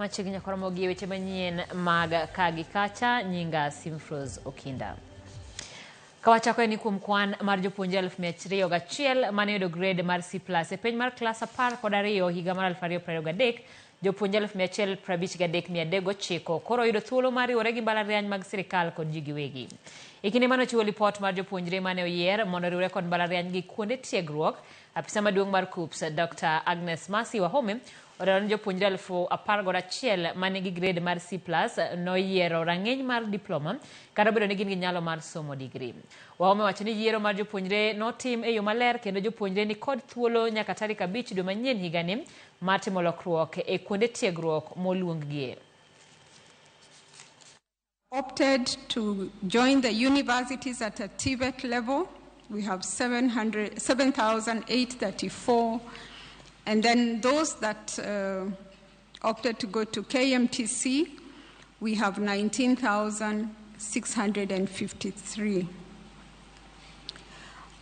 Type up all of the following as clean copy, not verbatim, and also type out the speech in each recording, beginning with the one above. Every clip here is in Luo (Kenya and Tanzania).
Machiegni nyaka romo gi weche manyien mag ka gi kacha, nyinga Simfrose Okinda. Kawachako en ni kuom kwan mar jopuonjre 201,000 mane oyudo grade mar C+ e penj mar klas 12 higa mar 2023, jopuonje 153,309 koro oyudo thuolo mar riwore gi mbalariany mag sirikal kod ji giwegi. E kinde mane ochiwo lipot mar jopuonjre mane oyier mondo oriwre kod mbalariany gi kuonde tiegruok, apisa maduong' mar KUCCPS Dr. Agnes Mercy Wahome olero ni jopuonjre 11,000 manigi grade mar C+ noyiero rang'iny mar diploma kata obedo ni gin gi nyalo mar somo digri. Wahome wacho ni yiero mar jopuonjre notim e yo maler kendo jopuonjre ni kod thuolo nyaka tarik 5 dwe manyien higani mar timo lokruok e kuonde tiegruok moluonggie. Opted to join the universities at a TVET level, we have 7,834. And then those that opted to go to KMTC, we have 19,653.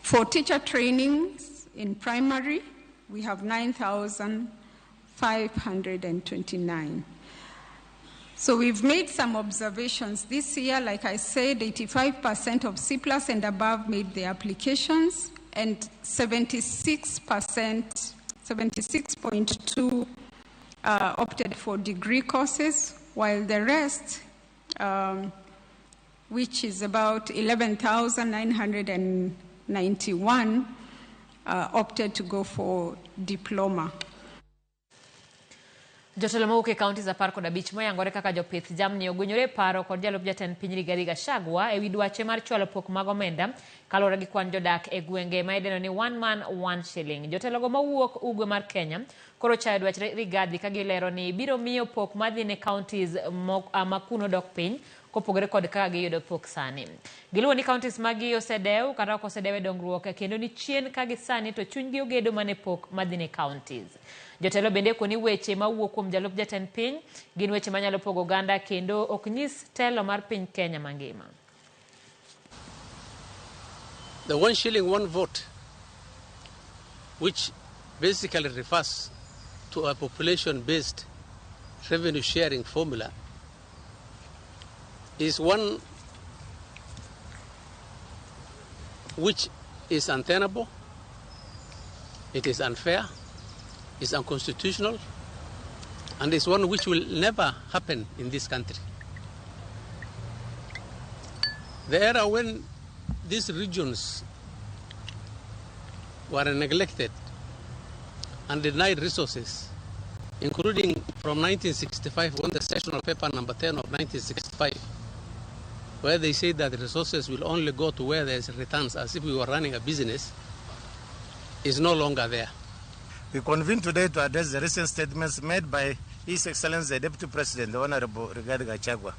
For teacher trainings in primary, we have 9,529. So we've made some observations this year. Like I said, 85% of C+ and above made the applications, and 76.2 opted for degree courses, while the rest, which is about 11,991, opted to go for diploma. Jotelo mawuok e counties 15 moyangore kaka jopith jamni ogwenyore e paro kod jalup jatend piny Rigathi Gachagua ewi dwache mar chwalo pok mag omenda kaluwore gi kwan jodak e gwenge ma idendo ni one man one shilling. Jotelogo mawuok ugwe mar Kenya koro chayo dwach Rigathi ka gilero ni biro miyo pok madhi ne counties ma kuno dok piny kopogore kod kaka giyudo pok sani. Giluwo ni counties magi osedew kata ok osedew e dongruok kendo ni chien ka gi sani to chunygi ogedo mane pok madhi ne counties. Jotelo bende koni weche mawuok kuom jalup jatend piny gin weche manyalo pogo oganda kendo ok nyis telo mar piny Kenya mangima. The 1 shilling 1 vote, which basically refers to a population-based revenue sharing formula, is one which is untenable, it is unfair, is unconstitutional, and is one which will never happen in this country. The era when these regions were neglected and denied resources, including from 1965 when the sessional paper number 10 of 1965, where they say that the resources will only go to where there's returns, as if we were running a business, is no longer there. We convene today to address the recent statements made by His Excellency the Deputy President, the Honorable Rigathi Gachagua,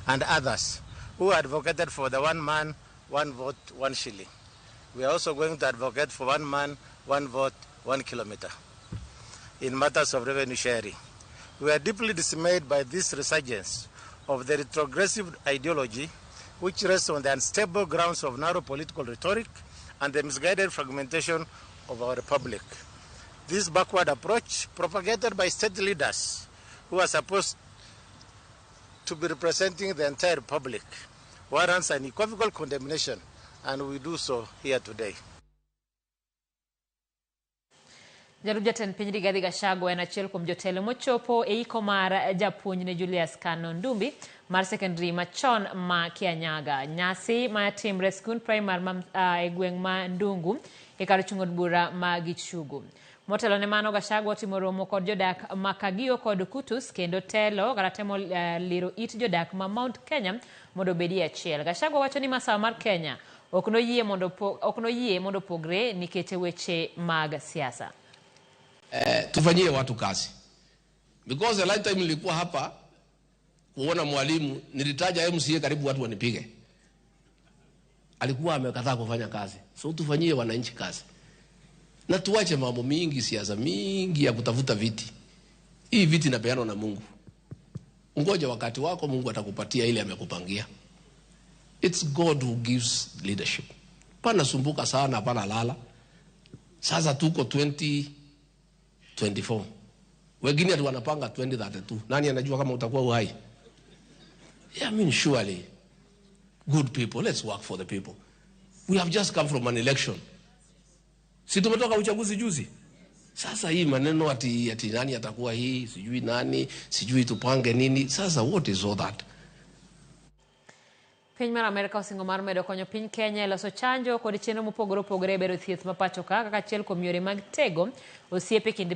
and others who advocated for the 1 man, 1 vote, 1 shilling. We are also going to advocate for 1 man, 1 vote, 1 kilometer in matters of revenue sharing. We are deeply dismayed by this resurgence of the retrogressive ideology, which rests on the unstable grounds of narrow political rhetoric and the misguided fragmentation of our republic. This backward approach, propagated by state leaders who are supposed to be representing the entire republic, warrants an unequivocal condemnation, and we do so here today. Jalup jatend piny Rigathi Gachagua en achiel kuom jotelo mochopo e iko mar japuonjne Julius Kano Ndumbi mar secondary machon ma Kianyaga. Nyasi ma timre skund primar ma e gweng' ma Ndungu e kar chung' od bura ma Gichugu. Motelo ne mano, Gachagua otimo romo kod jodak ma Kagio kod Kutus kendo telo kata temo liro it jodak ma Mount Kenya mondo obedie achiel. Gachagua wacho ni masawa mar Kenya ok noyie mondo opogre nikech weche mag siasa. Tufanyie watu kazi. Because the last time nilikuwa hapa kuona mwalimu, nilitaja MCA karibu watu wanipige. Alikuwa amekataa kufanya kazi. So tufanyie wananchi kazi. Na tuache mambo mingi, siasa mingi ya kutafuta viti. Hii viti inapeanwa na Mungu. Ngoja wakati wako, Mungu atakupatia ile amekupangia. It's God who gives leadership. Pana sumbuka sana, pana lala. Sasa tuko 2024. Wengine ati wanapanga 2032. Nani anajua kama utakuwa uhai? Yeah, I mean, surely, good people, let's work for the people. We have just come from an election. Si tumetoka uchaguzi juzi? Sasa hii maneno ati nani atakuwa hii, sijui nani, sijui tupange nini. Sasa what is all that? Piny mar Amerka osingo mar medo konyo piny Kenya e loso chanjo kod chenro mopogore opogore e bero thieth ma pacho ka kaka achiel kuom yore mag tego osiep e kind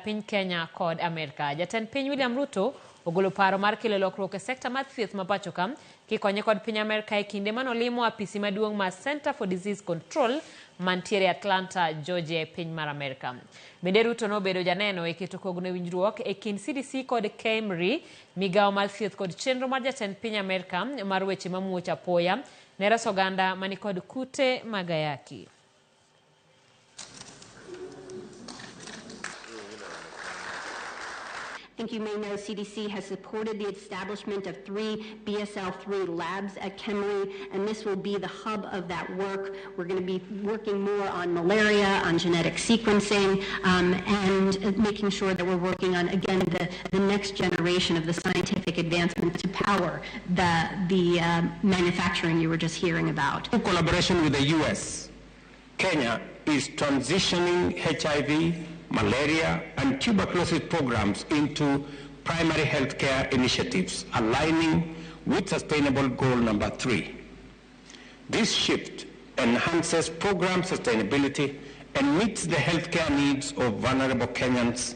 piny Kenya kod Amerka. Jatend piny William Ruto ogolo paro mar kelo lokruok e sekta mar thieth ma pacho ka kikonye kod piny Amerka e kinde manolimo apisi maduong' mar Center for Disease Control mantiere Atlanta, Georgia e piny mar Amerka. Bende Ruto nobedo janeno e keto kogno e winjruok e kind CDC kod KEMRI, migawo mar thieth kod chenro mar jatend piny Amerka mar weche mamuoch apoya ne reso oganda manikod kute mag ayaki. I think you may know CDC has supported the establishment of 3 BSL-3 labs at KEMRI, and this will be the hub of that work. We're going to be working more on malaria, on genetic sequencing, and making sure that we're working on, again, the next generation of the scientific advancement to power the manufacturing you were just hearing about. In collaboration with the U.S., Kenya is transitioning HIV, malaria, and tuberculosis programs into primary health care initiatives, aligning with Sustainable Goal number 3. This shift enhances program sustainability and meets the healthcare needs of vulnerable Kenyans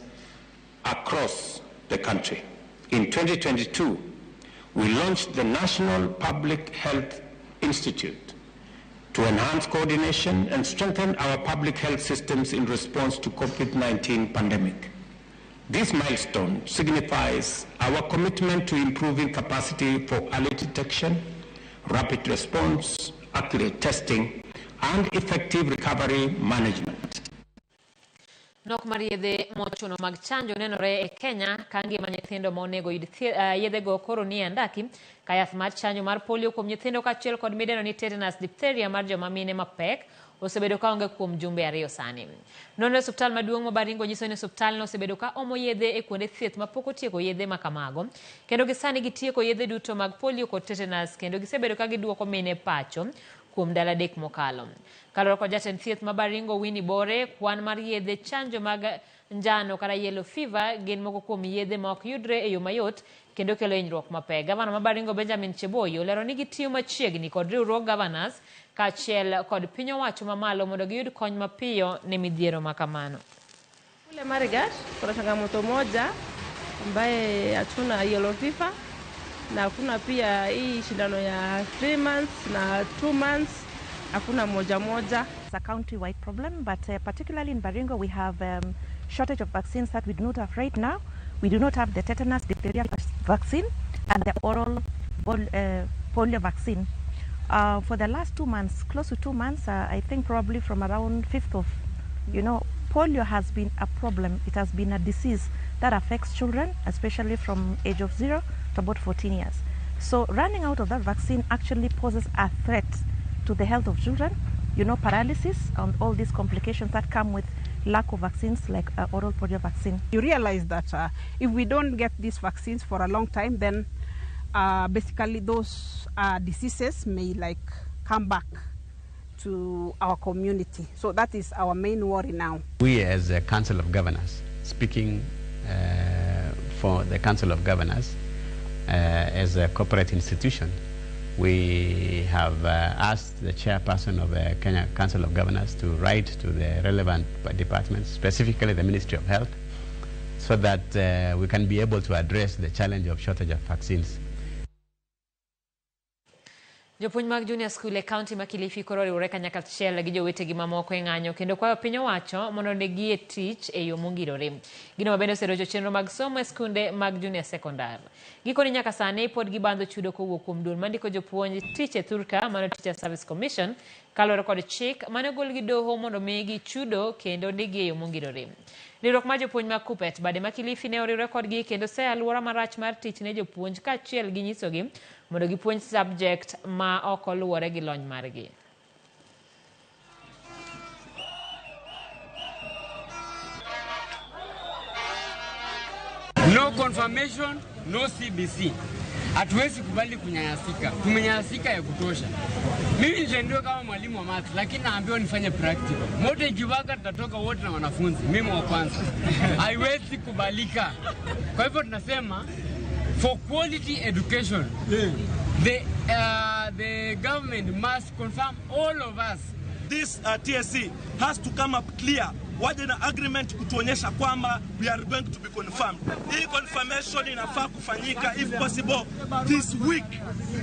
across the country. In 2022, we launched the National Public Health Institute to enhance coordination and strengthen our public health systems in response to COVID-19 pandemic. This milestone signifies our commitment to improving capacity for early detection, rapid response, accurate testing, and effective recovery management. Nok mar yedhe mochuno mag chanjo nenore e Kenya ka ngima nyithindo ma onego yud yedhego koro nie andaki ka yath mar chanjo mar polio kuom nyithindo kaachiel kod midendo ni tetanus diphtheria mar joma mine mapek osebedo kaonge kuom jumbe 2 sani. Nonro e osiptal maduong' ma Baringo nyiso ni osiptalno osebedo ka omo yedhe e kuonde thieth mapok otieko yedhe ma kamago kendo gisani gitieko yedhe duto mag polio kod tetanus kendo gisebedo ka giduoko mine pacho kuom ndalo 3 mokalo. Kaluwore kod jatend thieth ma Baringo Winnie Bore, kwan mar yedhe chanjo mag njano kata yellow fever gin moko kuom yedhe ma ok yudre e yo mayot kendo kelo hinyruok mapek. Gavana ma Baringo Benjamin Cheboyo olero ni gitiyo machiegni kod riwruog governors kaachiel kod piny owacho mamalo mondo giyud kony mapiyo ne midhiero ma kamano. Kule Marigat kuna changamoto moja ambaye hatuna yellow fever na hakuna pia hii shindano ya 3 months na 2 months, hakuna moja moja. It's a county-wide problem, but particularly in Baringo we have shortage of vaccines that we do not have right now. We do not have the tetanus diphtheria vaccine and the oral polio vaccine. For the last 2 months, close to 2 months, I think probably from around 5th of, you know, polio has been a problem. It has been a disease that affects children, especially from age of 0 to about 14 years. So running out of that vaccine actually poses a threat to the health of children, you know, paralysis and all these complications that come with lack of vaccines like oral polio vaccine. You realize that if we don't get these vaccines for a long time, then basically those diseases may like come back to our community. So that is our main worry now. We as a Council of Governors, speaking for the Council of Governors as a corporate institution, we have asked the chairperson of the Kenya Council of Governors to write to the relevant departments, specifically the Ministry of Health, so that we can be able to address the challenge of shortage of vaccines. Jopuonj mag junior school e county ma Kilifi koro oriwore kanyakla achiel gi jowetegi mamoko e ng'anyo kendo kwayo piny owacho mondo ondikgi e tich e yo mongirore. Gino ma bende oserocho chenro mag somo e skunde mag junior secondar. Gikone nyaka sani pod gibandho chudo kowuok kuom duol mandiko jopuonj tich e thurka mano Teacher Service Commission kaluwore kod chik mane ogol gi doho mondo migi chudo kendo ondikgi e yo mongirore. Riwruok mar jopuonj mag Kupet bade ma Kilifi ne oriwre kodgi kendo seyo alwora marach mar tich ne jopuonj kaachiel gi nyisogi mondo gipuonj subject ma ok oluwore gi lony margi. No confirmation, no CBC. Hatuwezi kubali kunyanyasika. Tumenyanyasika ya kutosha. Mimi nitaendelea kama mwalimu wa maths, lakini naambiwa nifanye practical. Moto ikiwaka tutatoka wote na wanafunzi. Mimi wa kwanza. Haiwezi kubalika. Kwa hivyo tunasema for quality education, the government must confirm all of us. This TSC has to come up clear. Waje na agreement kutuonyesha kwamba we are going to be confirmed. Hii confirmation inafaa kufanyika if possible this week.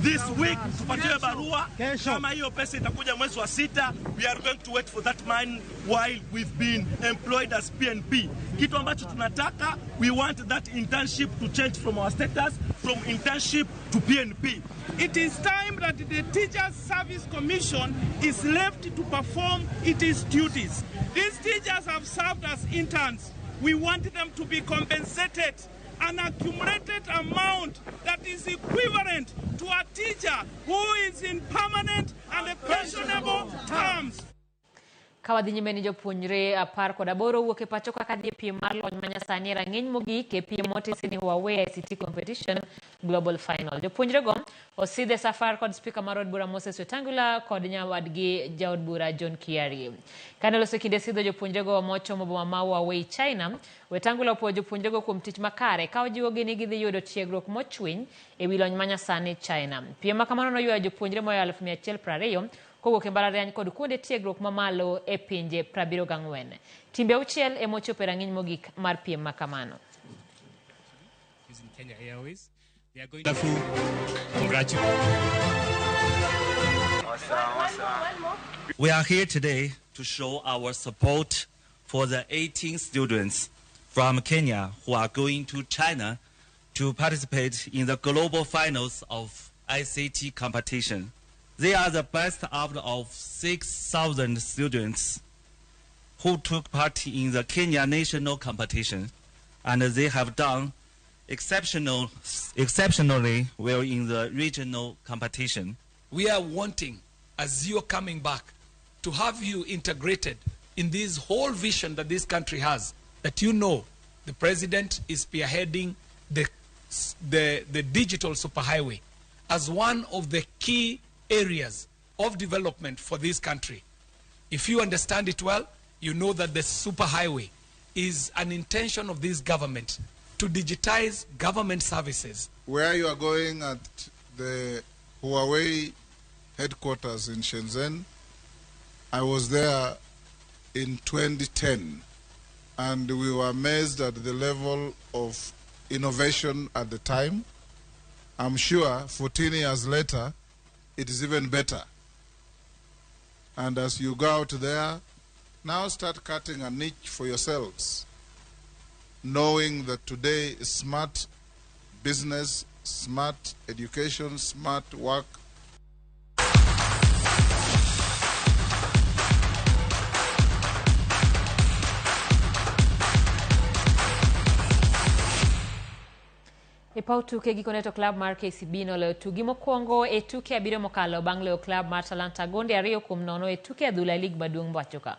This week tupatiwe barua kama hiyo pesa itakuja mwezi wa 6. We are going to wait for that money while we've been employed as PNP. Kitu ambacho tunataka, we want that internship to change from our status from internship to PNP. It is time that the Teachers Service Commission is left to perform its duties. These teachers have served as interns. We want them to be compensated an accumulated amount that is equivalent to a teacher who is in permanent and pensionable terms. Kawadhi nyime ni jopuonjre 18 wuok e pacho kaka dhi e piem mar lony manyasani e rang'iny mogik e piem motisi ni Huawei ICT Competition Global Final. Jopuonjrego osidhe safar kod spika mar od bura Moses Wetangula kod nyawadgi jaod bura John Kiari. Kane loso kinde sidho jopuonjrego mochomo boma ma Huawei China, Wetangula opuoyo jopuonjrego kuom tich makare ka ojiwogi ni gidhi yudo tiegruok mochwiny e wi lony manyasani China. Piem ma kamano noywayo jopuonjre moya 120,000 kowuok e mbalariany kod kuonde tiegruok mamalo e pinje 74. Timbe 6 ema ochopo e rang'iny mogik mar piem ma kamano. Kenya Airways. They are going to congratulate. We are here today to show our support for the 18 students from Kenya who are going to China to participate in the global finals of ICT competition. They are the best out of 6,000 students who took part in the Kenya national competition, and they have done exceptionally well in the regional competition. We are wanting, as you are coming back, to have you integrated in this whole vision that this country has, that you know the president is spearheading the digital superhighway as one of the key areas of development for this country. If you understand it well, you know that the superhighway is an intention of this government to digitize government services. Where you are going at the Huawei headquarters in Shenzhen, I was there in 2010, and we were amazed at the level of innovation at the time. I'm sure 14 years later, it is even better. And as you go out there, now start cutting a niche for yourselves, knowing that today smart business, smart education, smart work. E paw tuke gikone to klab mar KCB noloyo tugi mokwongo e tuke 7 mokalo bang' loyo klab mar Talanta gonde 2-0 e tuke adhula e lig maduong' pacho ka.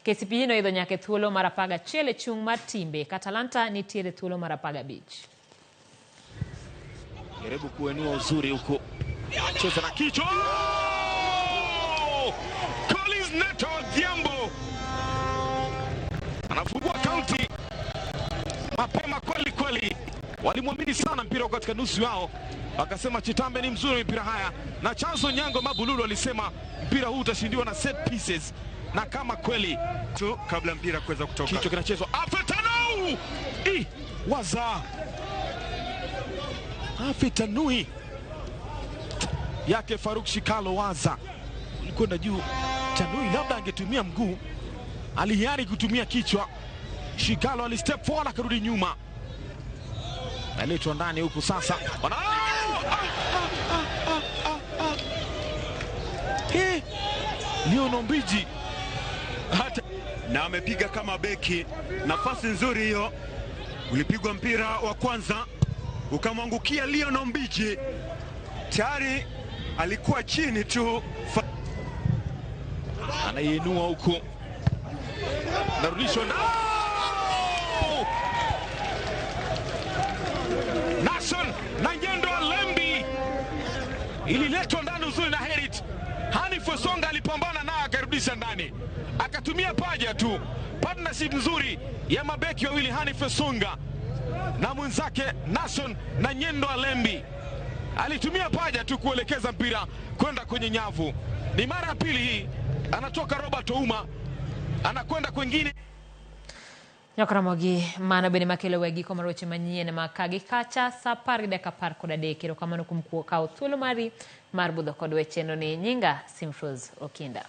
KCB noidho nyaka e thuolo mar 11 e chung' mar timbe ka Talanta nitiere thuolo mar 15. Jaribu kuenua uzuri huko, cheza na kichwa. Collins Neto Odhiambo anafungua kaunti mapema kweli kweli. Walimwamini sana mpira katika nusu yao, akasema Chitambe ni mzuri mpira haya, na Chanzo Nyango Mabululu alisema mpira huu utashindiwa na set pieces, na kama kweli tu kabla mpira kuweza kutoka, kichwa kinachezwa. Afetanu waza Afetanui yake Faruk Shikalo waza ulikwenda juu. Tanui labda angetumia mguu, alihiari kutumia kichwa. Shikalo alistep forward akarudi nyuma, naletwa ndani huku sasa. Leon Mbiji hata na amepiga kama beki. Nafasi nzuri hiyo, ulipigwa mpira wa kwanza ukamwangukia Leon Mbiji, tayari alikuwa chini tu, anaiinua huku, narudishwa na Ililetwa ndani uzuri na Herit. Hanif Wesonga alipambana naye akarudisha ndani, akatumia paja tu. Partnership nzuri ya mabeki wawili Hanif Wesonga na mwenzake Nason na Nyendo Alembi, alitumia paja tu kuelekeza mpira kwenda kwenye nyavu. Ni mara ya pili hii anatoka Robert Ouma anakwenda kwengine. Nyokramogi mano bende makelo we giko mar weche manyien ma ka gi kacha sa 10:13. Erokamano kuom kawo thuolo mari mar budho kod wecheno ni nyinga Simfrose Okinda.